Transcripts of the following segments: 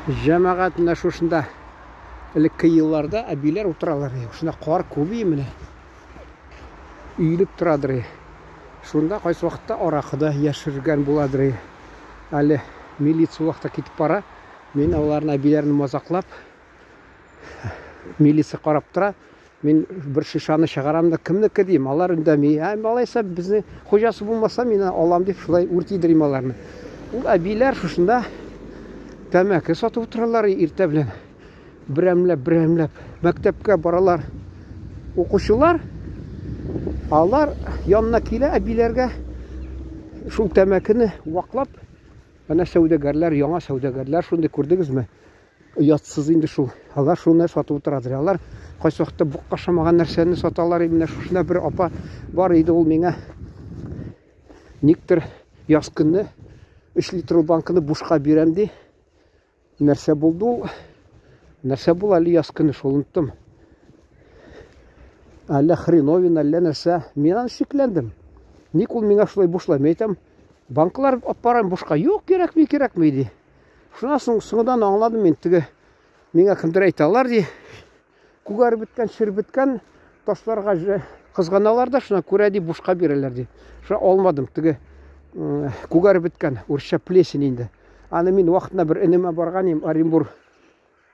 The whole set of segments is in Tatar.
Җәмәгать менә шушында элекке елларда әбиләр утыралар. Шунда кар күп менә. Өелеп торадыр. Шунда кайсы вакытта аракы да яшергән буладыр. Әле милиция вакытта китеп бара. Мин аларны әбиләрне мазаклап, милиция карап тора. Мин бер шишаны чыгарам да, кемнеке дим, алар үндәми. Ә алайса безнең хуҗасы булмаса, мин алам дип шулай үртидерим аларны. Ул әбиләр шушында тәмәке сатып утыралар иртә белән. Берәмләп, берәмләп мәктәпкә баралар укучылар. Алар янына килә әбиләргә шул тәмәкене ваклап, әнә сәүдәгәрләр, яңа сәүдәгәрләр шундый күрдегезме? Оятсыз инде шул. Алар шуны сатып утырадыр. Алар кайсы вакытта букка ашамаган нәрсәне саталар. Менә шушында бер апа бар иде, ул миңа никтер яз көнне 3 литрлы банканы бушка бирәм ди. Нәрсә булды ул? Нәрсә була әле яз көне, шул оныттым. Әллә хреновин, әллә нәрсә. Мин аны шикләндем. Ник ул миңа шулай бушлай? Мин әйтәм, банкалар алып барам бушка. Юк, кирәкми, кирәкми ди. Шуннан соң соңдан аңладым мин, теге миңа кемдер әйтә, алар ди, күгәреп беткән, шереп беткән ташларга кызганалар да, шуңа күрә ди бушка бирәләр ди. Шуңа алмадым, теге күгәреп беткән, урысча плесень инде. Аны мин вакытында бер энемә барган идем, Оренбург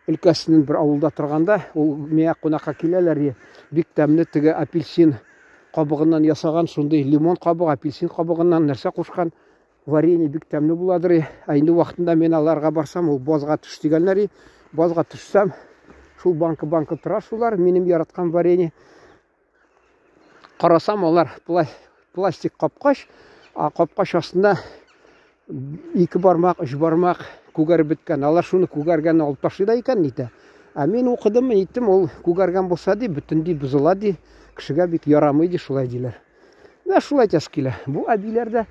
өлкәсенең бер авылда торганда, ул миңа кунакка киләләр ди, бик тәмле теге апельсин кабыгыннан ясаган шундый лимон кабыгы, апельсин кабыгыннан нәрсә кушкан, Варенье бик тәмле буладыр. Ә инде вакытында мин аларга барсам, ул базга төш дигәннәр. Базга төшсәм, шул банка-банка тора шулар, минем яраткан варенье. Карасам, алар пластик капкач, а капкач астында ике бармак, өч бармак күгәреп беткән. Алар шуны күгәргәнне алып ташлый да икән, нитә. Ә мин укыдым, ниттем, ул күгәргән булса ди, бөтен ди бозыла ди, кешегә бик ярамый ди, шулай диләр. Менә шулай әйтәсе килә. Бу әбиләр дә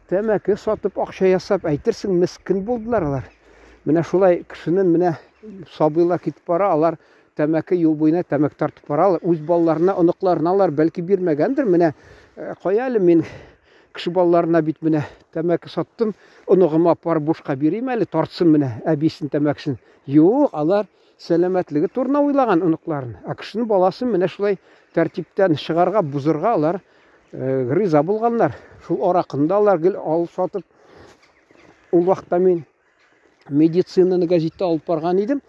тәмәке сатып акча ясап, әйтерсең, мескен булдылар алар. Менә шулай кешенең менә сабыйлар китеп бара, алар тәмәке юл буена тәмәке тартып баралар. Үз балаларына, оныкларына алар бәлки бирмәгәндер. Менә э, кая әле мин кеше балаларына бит менә тәмәке саттым, оныгыма апарып бушка бирим әле, тартсын менә әбисен тәмәкесен. Юк, алар сәламәтлеге турында уйлаган оныкларын. Ә кешенең баласын менә шулай тәртиптән чыгарга, бузырга алар э, риза булганнар. Шул аракыны да алар гел алып сатып. Ул вакытта мин медицинаны гәзиттә алып барган идем.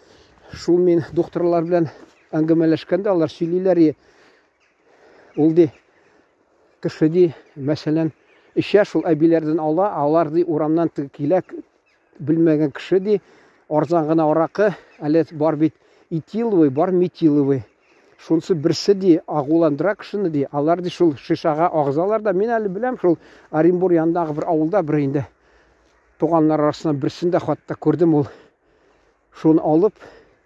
Шул мин докторлар белән әңгәмәләшкәндә алар сөйлиләр, ул ди кеше ди, мәсәлән, эчә шул әбиләрдән ала, алар ди урамнан килә белмәгән кеше ди, арзан гына аракы, әле бар бит этиловый, бар метиловый. Шунсы берсе ди, агуландыра кешене ди, алар ди шул шишага агызалар да, мин әле беләм, шул Оренбур янындагы бер авылда бер инде туганнар арасыннан берсен дә хатта күрдем ул. Шуны алып,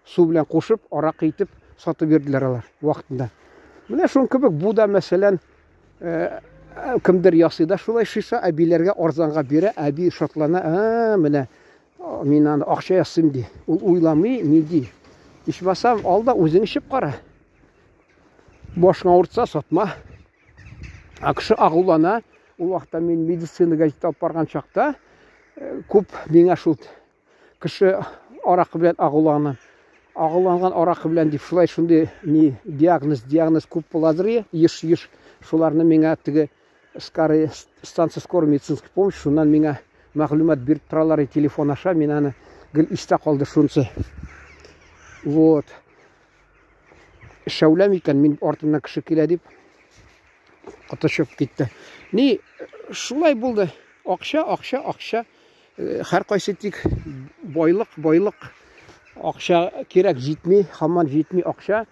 су белән кушып, аракы итеп сатып йөрделәр алар вакытында. Менә шуның кебек бу да, мәсәлән, э, кемдер ясый да шулай шиша, әбиләргә арзанга бирә, әби шатлана, ә, менә мин аны акча ясыйм ди. Ул уйламый, нинди. Ичмасам, ал да үзең эчеп кара. Башың авыртса, сатма. Ә кеше агулана. Ул вакытта мин медицина газеты алып барган чакта э, күп миңа шул кеше аракы белән агулана. Агуланган аракы белән дип шулай шундый ни диагноз, диагноз күп буладыр, еш-еш шуларны миңа теге скорый станция скорой медицинской помощи шуннан миңа мәгълүмат биреп торалар и телефон аша мин аны гел истә калды шунысы. Вот. Шәүләм икән, мин артымнан кеше килә дип коточып китте. Ни шулай булды. Акча, акча, акча. Һәркайсы тик байлык, байлык, акча кирәк, җитми, һаман җитми акча.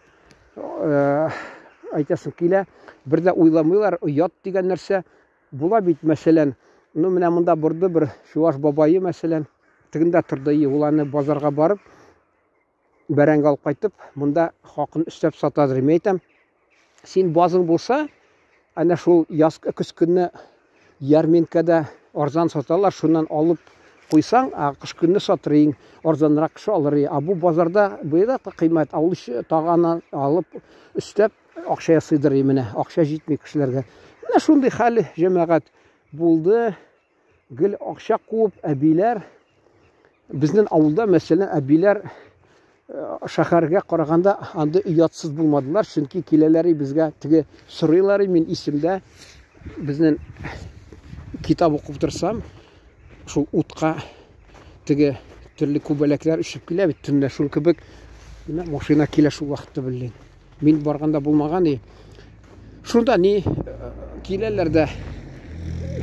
Әйтәсем килә, бер дә уйламыйлар, оят дигән нәрсә була бит, мәсәлән, ну менә монда борды бер чуваш бабае, мәсәлән, тегендә торды, ул аны базарга барып, бәрәңге алып кайтып, монда хакын өстәп сатадыр. Мин әйтәм, син базың булса, әнә шул яз көз көнне ярминкәдә арзан саталар, шуннан алып куйсаң, ә кыш көнне сатыр иң, арзанрак кеше алыр. Ә бу базарда быел да кыйммәт, авыл тагы алып өстәп акча ясыйдыр менә, акча җитми кешеләргә. Менә шундый хәл, җәмәгать булды. Гел акча куып, әбиләр. Безнең авылда, мәсәлән, әбиләр шәһәргә караганда андый оятсыз булмадылар, чөнки киләләр безгә теге сорыйлар, мин исемдә безнең китап укып торсам, шул утка теге төрле күбәләкләр очып килә бит төнлә шул кебек менә машина килә шул вакытта белдем. Мин барганда булмаган и. Шунда ни киләләр дә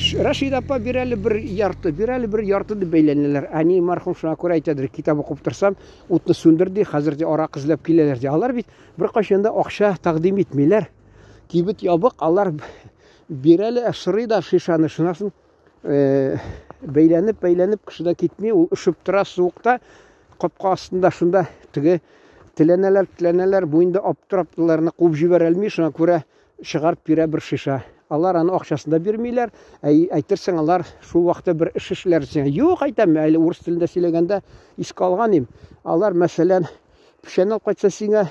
Рәшид апа бир әле бер ярты, бир әле бер ярты дип бәйләнәләр. Әни мәрхүм шуңа күрә әйтәдер, китап укып торсам, утны сүндер ди, хәзер ди аракы эзләп киләләр ди. Алар бит беркайчан да акча тәкъдим итмиләр. Кибет ябык, алар бир әле, сорый да шишаны, шуннан соң бәйләнеп, бәйләнеп кеше дә китми, ул өшеп тора суыкта, капка астында шунда теге теләнәләр, теләнәләр, бу инде аптырап аларны куып җибәрә алмый, шуңа күрә чыгарып бирә бер шиша. Алар аны акчасын да бирмиләр, әйтерсең, алар шул вакытта бер эш эшләр өчен. Юк, әйтәм, әле урыс телендә сөйләгәндә искә алган идем. Алар, мәсәлән, печән алып кайтса сиңа,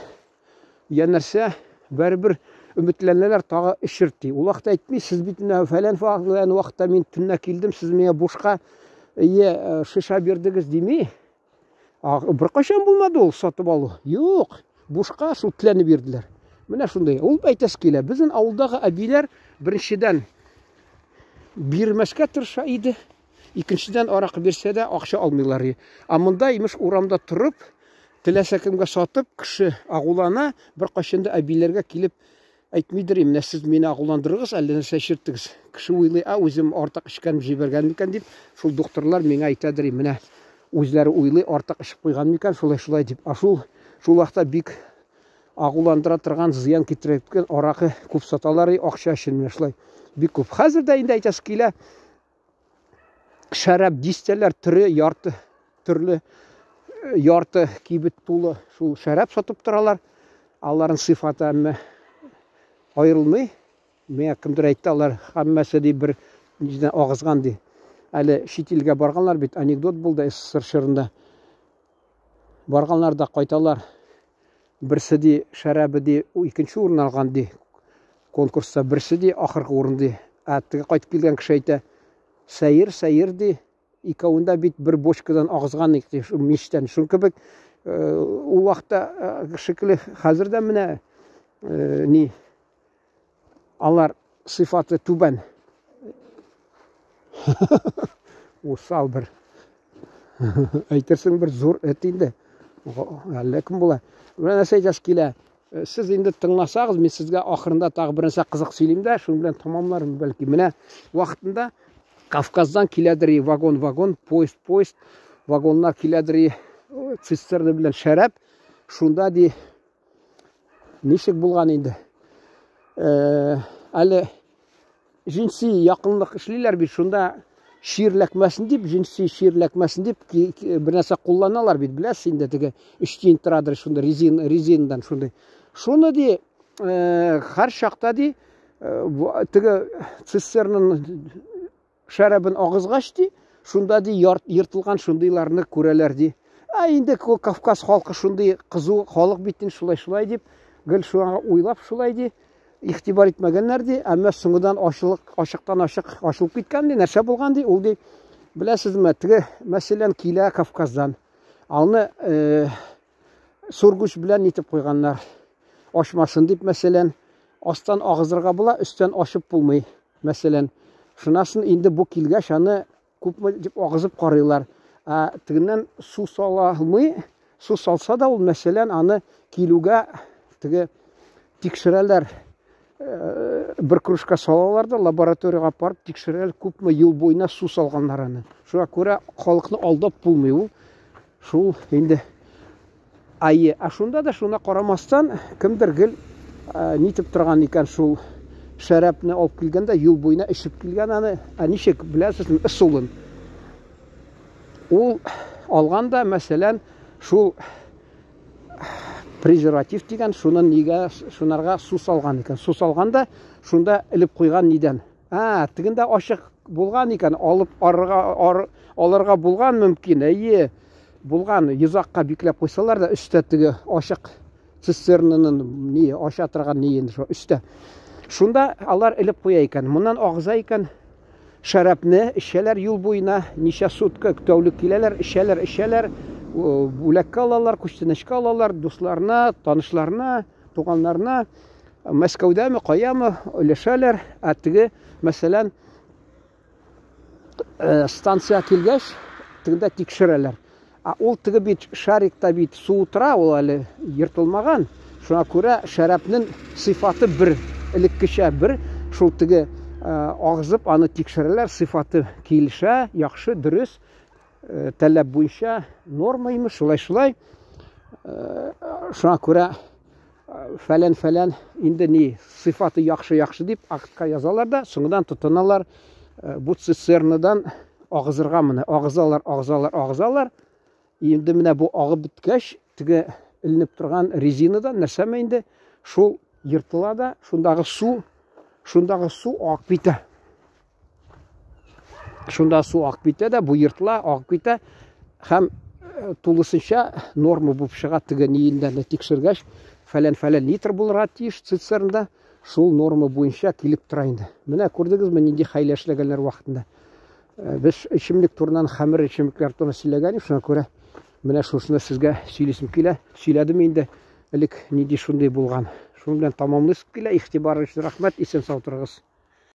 Я нәрсә, бәрібір үмітләнәләр тагы эчерт ди. Ул вакытта әйтми, сез бит менә фәлән фәлән вакытта мин төнлә килдем, сез миңа бушка ие шиша бирдегез дими. Беркайчан булмады ул сатып алу. Юк, бушка шул теләнеп бирделәр. Менә шундый. Ул әйтәсе килә, безнең авылдагы әбиләр беренчедән бирмәскә тырыша иде. Икенчедән, аракы бирсә дә, акча алмыйлар. Ә монда, имеш, урамда торып, теләсә кемгә сатып, кеше агулана, беркайчан да әбиләргә килеп әйтмидер, менә сез мине агуландырыгыз, әллә нәрсә эчерттегез. Кеше уйлый, ә үзем артык эчкән җибәргән микән дип, шул докторлар миңа әйтәдер, менә үзләре уйлый, артык эчеп куйган микән, шулай шулай дип. Ә шул шул вакытта бик агуландыра торган, зыян китерә торган аракы күп саталар, акча өчен менә шулай бик күп. Хәзер дә инде әйтәсе килә, шәраб дистәләр төре, ярты төрле ярты кибет тулы шул шәраб сатып торалар. Аларның сыйфаты әмма аерылмый. Миңа кемдер әйтте, алар һәммәсе ди бер нидән агызган ди. Әле чит илгә барганнар бит, анекдот булды СССР чорында. Барганнар да кайталар. Берсе ди шәрабы ди икенче урын алган ди конкурста, берсе ди ахыргы урын ди. Ә теге кайтып килгән кеше әйтә, сәер, сәер ди, икәвендә бит бер бочкадан агызган ди, шул мичтән. Шул кебек ул вакытта шикелле хәзер дә менә ни алар сыйфаты түбән. Усал бер. Әйтерсең бер зур эт инде. Әллә кем була. Менә нәрсә әйтәсе килә. Сез инде тыңласагыз, мин сезгә ахырында тагы бер нәрсә кызык сөйлим дә, шуның белән тәмамлармын бәлки. Менә вакытында Кавказдан киләдер вагон-вагон, поезд-поезд, вагоннар киләдер цистерна белән шәраб. Шунда ди ничек булган инде? Әле җенси якынлык эшлиләр бит, шунда чирләкмәсен дип, җенси чирләкмәсен дип бер нәрсә кулланалар бит, беләсез инде, теге өч тиен торадыр шунда резин, резиндан шундый. Шуны ди, һәр чакта ди, теге цистернаның шәрабын агызгач ди, шунда ди ертылган шундыйларны күрәләр ди. Ә инде Кавказ халкы шундый кызу халык бит инде, шулай шулай дип, гел шуңа уйлап шулай ди, игътибар итмәгәннәр ди, әмма соңыдан ачылык, ачыктан ачык ачылып киткән ди, нәрсә булган ди, ул ди, беләсезме, теге мәсәлән килә Кавказдан. Аны сургуч белән нитеп куйганнар. Ачмасын дип, мәсәлән, астан агызырга була, өстән ачып булмый. Мәсәлән, шунасын инде бу килгәч, аны күпме дип агызып карыйлар. Ә тегеннән су сала алмый, су салса да ул, мәсәлән, аны килүгә теге тикшерәләр. Бер кружка салалар да лабораториягә апарып тикшерәләр, күпме юл буена су салганнар аны. Шуңа күрә халыкны алдап булмый ул. Шул инде. Әйе, ә шунда да шуна карамастан, кемдер гел нитеп торган икән шул шәрабны алып килгәндә, юл буена эчеп килгән аны. Ә ничек, беләсезме, ысулын? Ул алган да, мәсәлән, шул презерватив дигән, шуны нигә, шунарга су салган икән. Су салган да, шунда элеп куйган нидән? А, тегендә ачык булган икән, алып арырга, ар, алырга булган мөмкин, әйе, булган, йозакка бикләп куйсалар да, өстә теге ачык цистернаның ни, ача торган ни инде шул өстә. Шунда алар элеп куя икән. Моннан агыза икән. шәрабне эчәләр юл буена, ничә сутка, тәүлек киләләр, эчәләр, эчәләр, бүләккә алалар, күчтәнәчкә алалар, дусларына, танышларына, туганнарына, Мәскәүдәме, каямы өләшәләр. Ә теге, мәсәлән, станция килгәч, тегендә тикшерәләр. Ә ул теге бит шарикта бит су утыра, ул әле ертылмаган. Шуңа күрә шәрабның сыйфаты бер, элеккечә бер, шул теге агызып аны тикшерәләр, сыйфаты килешә, яхшы, дөрес, таләп буенча норма имеш, шулай-шулай. Шуңа күрә фәлән-фәлән инде ни сыйфаты яхшы-яхшы дип актка язалар да, соңыннан тотыналар бу цистернадан агызырга моны. Агызалар, агызалар, агызалар. Инде менә бу агып беткәч, теге эленеп торган резинадан нәрсәме инде, шул ертыла да, шундагы су, шундагы су агып китә. Шунда су агып китә дә, бу ертыла, агып китә һәм тулысынча норма булып чыга теге ниендә дә тикшергәч, фәлән-фәлән литр булырга тиеш цистернда, шул норма буенча килеп тора инде. Менә күрдегезме, нинди хәйлә эшләгәннәр вакытында. Без эчемлек турыннан, хәмер эчемлекләр турында сөйләгән идек, шуңа күрә менә шушыны сезгә сөйлисем килә. Сөйләдем инде элек нинди шундый булган. Шуның белән тәмамлыйсым килә. Игътибарыгыз өчен рәхмәт. Исән сау торыгыз.